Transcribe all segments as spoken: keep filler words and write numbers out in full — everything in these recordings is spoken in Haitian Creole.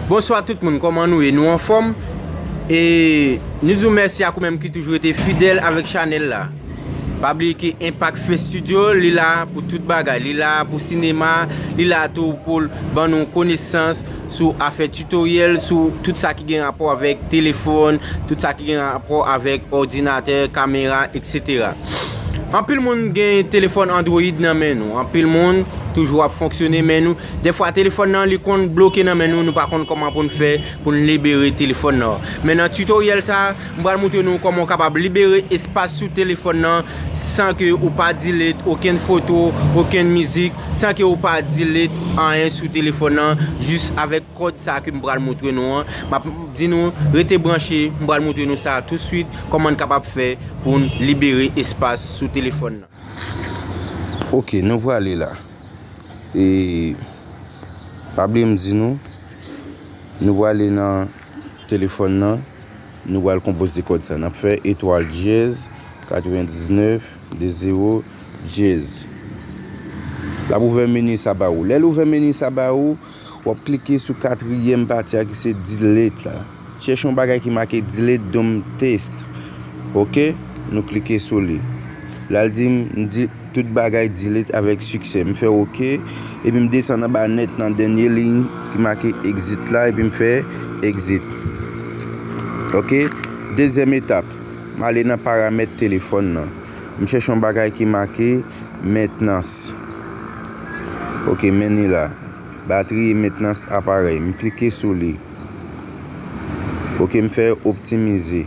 Bonswa tout moun, kòman nou ye? Nou anfòm? E nou di w mèsi ak ou menm ki toujou rete fidèl avèk chanèl la. Pa bliye ke Impact Face Studio, li la pou tout bagay. Li la pou sinema, li la tou pou l ban nou konesans sou afè tutoriel, sou tout sa ki gen rapò avèk telefòn, tout sa ki gen rapò avèk òdinatè, kamera, etsetera. Anpil moun gen telefòn Android nan men nou. Anpil moun toujou ap fonksyone, men nou, dèfwa telefòn nan li konn bloke nan men nou, nou pa konn kòman pou n fè pou n libere telefòn nan. Men nan tutoriel sa, m pral montre nou kòman w kapab libere espas sou telefòn nan san ke ou pa delete okenn foto, okenn mizik, san ke ou pa delete anyen sou telefòn nan, jis avèk kòd sa ke m pral montre nou an. M ap di nou rete branche, m pral montre nou sa touswit, kòman n kapab fè pou n libere espas sou telefòn nan. Ok, nou prale la. E pa bliye m di nou, nou prale nan telefòn nan, nou pral konpoze kòd sa. N ap fè etwal dyèz katrevendiznèf de zewo dyèz. L ap ouvè meni sa ba ou. Lè l ouvè meni sa ba ou, w ap klike sou katriyèm pati a ki se delete la. Chèche yon bagay ki make delete dom test. Ok, nou klike sou li. La l di m, m di tout bagay delete avèk siksè. M fè ok, epi m desann anba nèt nan dènye liy ki make exit la, epi m fè exit. Ok, dezyèm etap, m ale nan paramèt telefòn nan. M chèche yon bagay ki make mentnans. Ok, men li la. Batri e mentnans aparèy. M klike sou li. Ok, m fè optimize.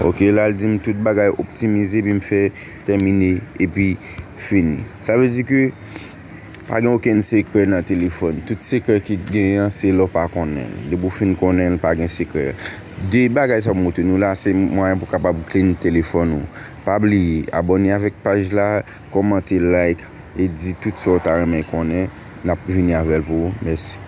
Ok, la l di m tout bagay optimize, epi m fè tèmine, epi fini. Sa vle di ke pa gen okenn sekrè nan telefòn. Tout sekrè ki genyen an, se lè w pa konnen l. Depi w fin konnen l, pa gen sekrè. De bagay sa m montre nou la, se mwayen pou w kapab clean telefòn ou. Pa bliye, abòne avèk paj la, kòmante, like, e di tout sa w ta renmen konnen. N ap vini avè l pou ou. Mèsi.